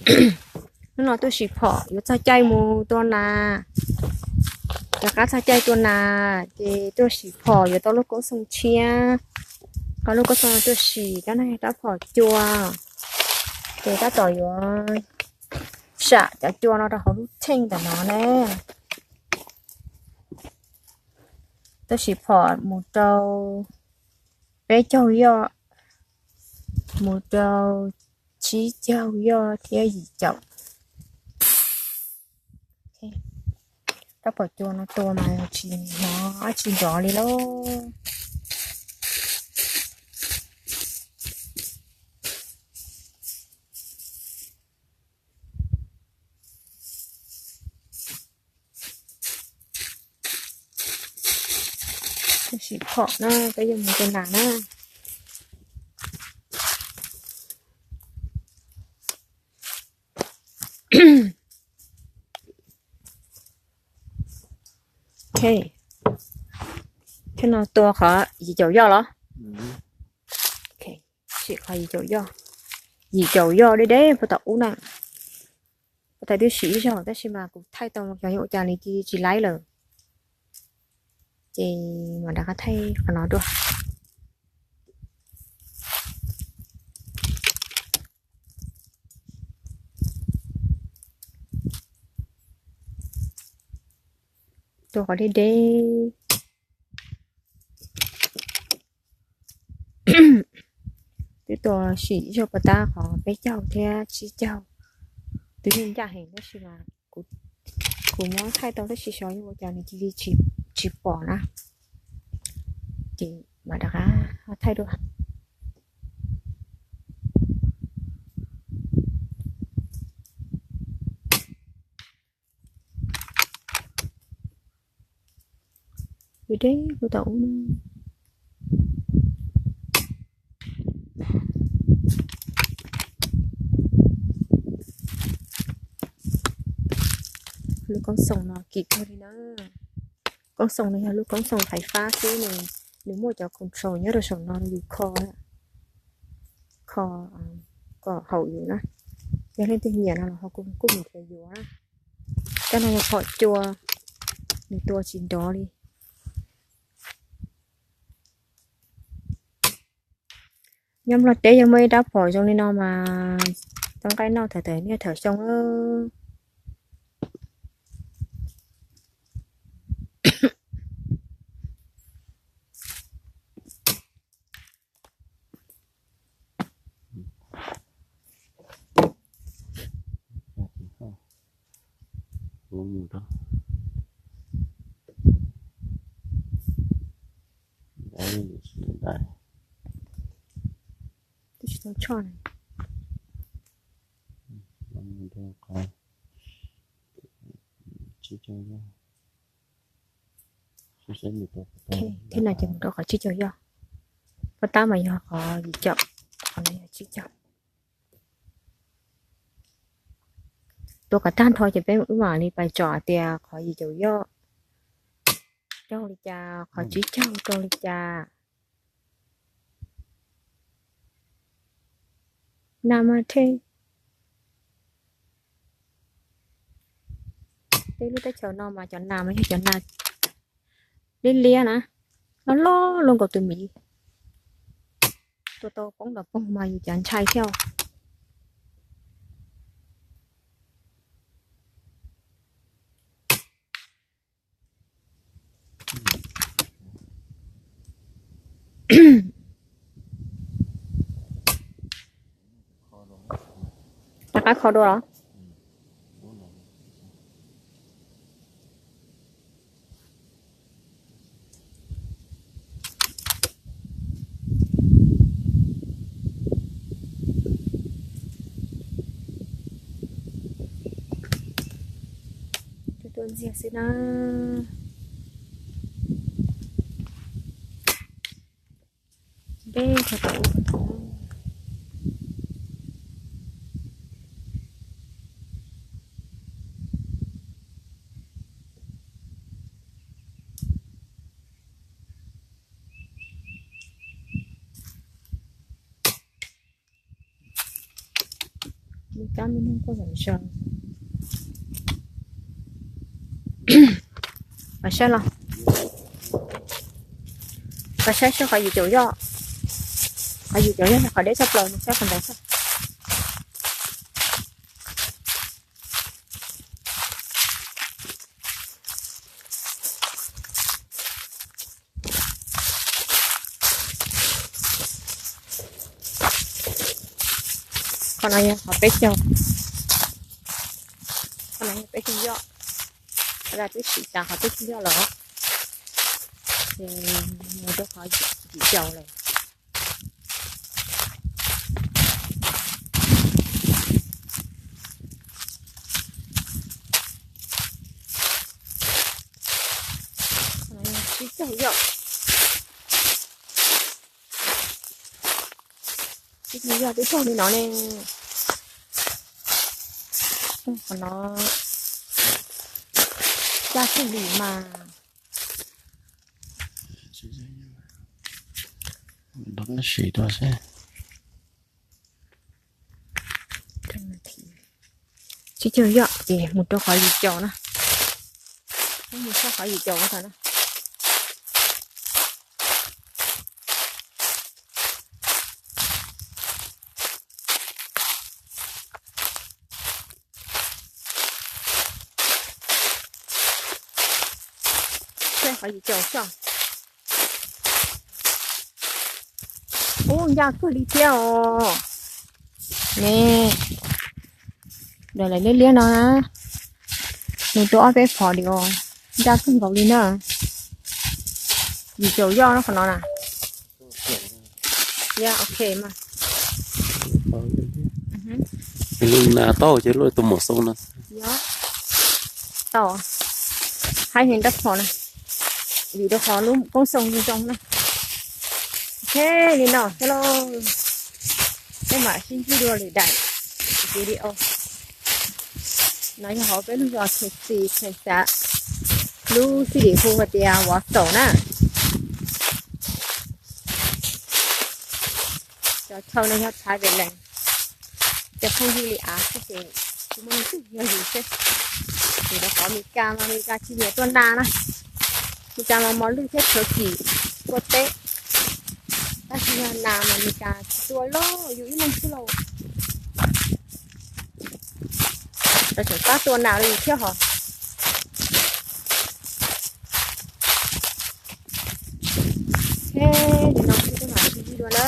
Hnub no tuaj sim phom yuav txog caij mus tua nas. Rov qab txog caij tua nas ces tuaj sim phom yuav tau lub koob xoom tshiab. Qhov lub koob xoom no tuaj sim rab no yog rab phom cua, ces tab tom yuav sam cov cua no rau hauv lub tsheej ntawm no ne. Tuaj sim phom mus rau peb caug yoj, mus rau tsib caug yoj thiab yim caum. Rab phom cua no tua mas tsis hnov dab tsi nrov li lauj. Sim phom na, peb yuav mus tua nas na. Thiab no tua qhov yim caum yoj los? Sim qhov yim caum yoj. Yim caum yoj deb deb puag tom ub na. Puag thaum twb sim ib zaug tab sis mas kuv thaij tau xyov yog ua cas nws cia li tsis laib lawm. Ces mam rov qab thaij qhov no dua. Tua qhov deb deb. Twb tua sim ib zaug puas tab qhov peb caug thiab tsib caug. Twb yeej ncaj heev tab sis mas kuv muab thaij tau tab sis xyov yog ua cas nws cia li tsis pom na. Ces mam rov qab thaij dua. Deb deb puag tom ub na. Lub koob xoom no kim kawg li na. Koob xoom no yog lub koob xoom fais fab xwb, nws muaj cov control nyob rau saum no yus kho, kho kom haum yus na. Yog leej twg nyiam no los ho kuj mus yuav na. Cov no yog phom cua, nws tua tsis nrov li. Nyob Nplog teb yog muaj ib rab phom zoo li no mas tau nqaij noj thaum tawm niaj thaum xyoo. Twb tsis tau tshoj na. Thiab no ces mus rau qhov tsib caug yoj. Pob tab mas yog qhov yim caum, qhov no yog tsib caug. Tua kom tag nrho ces peb wb mam li pais tsom tias qhov yim caum yoj raug li cas, qhov tsib caug raug li cas. Nas mas rhe. Peb lub teb chaws no mas cov nas mas yog cov nas liab liab na, loj loj luaj nkaus tus miv. Tua tau poob nrov poog mas yus cav ntshai thiab. Rov qab kho dua los? Tua ntxiag xwb na. Peb kho tau ub kho tau no. Kab me noog kuj zoo zog. Koj saib los, koj saib saib qhov yim caum yoj, qhov yim caum yoj yog qhov deb tshaj plaws, mus saib qhov ntawd xwb. Qhov no yog qhov peb caug, qhov no yog peb caug yoj. Qhov twb siv tas qhov peb caug yoj lawm, ces mus rau qhov yim caum lawm. Tsib caug yoj, tsib caug yoj twb tag li no ne. Qhov no caj xwb li mas. Sim rau seb. Tsib caug yoj ces mus rau qhov yim caum na. Mus saib qhov yim caum thaum na. Saib qhov yim caum xwb. Ub, ncaj kawg li thiab os. Ne, ntawm lawv liab liab no na, nws tuaj ob peb phom li os, ncaj kawg nkaus li na. Yim caum yoj no qhov no na. Yog ok mas. Lub nas tau ces lub tus maum xoo no. Yog tau, haib heev rab phom na, vim rau qhov lub koob xoo zoo zoo na. Ok, li no xwb lauj, peb mam sib ntsib dua lwm daim video. No yog hauv peb lub zos Cheem Xis, Cheem Xav, lub xib lim hu hais tias Vov Xaum na. Cov chaw no yog Thaiv Pem Lees, cov phooj ywg li av xwb ces tsis muaj leej twg yog yus xwb. Vim rau qhov Meskas mas Meskas tsis nyiam tua nas na, Meskas mas mos lwj thiab thov kim tua teb, tab sis yog nas mas Meskas tsis tua lauj, yus ib leeg xwb lauj. Lawv tseem pab tua nas li thiab hos. Thiab nim no kuv mam sib ntsib dua na.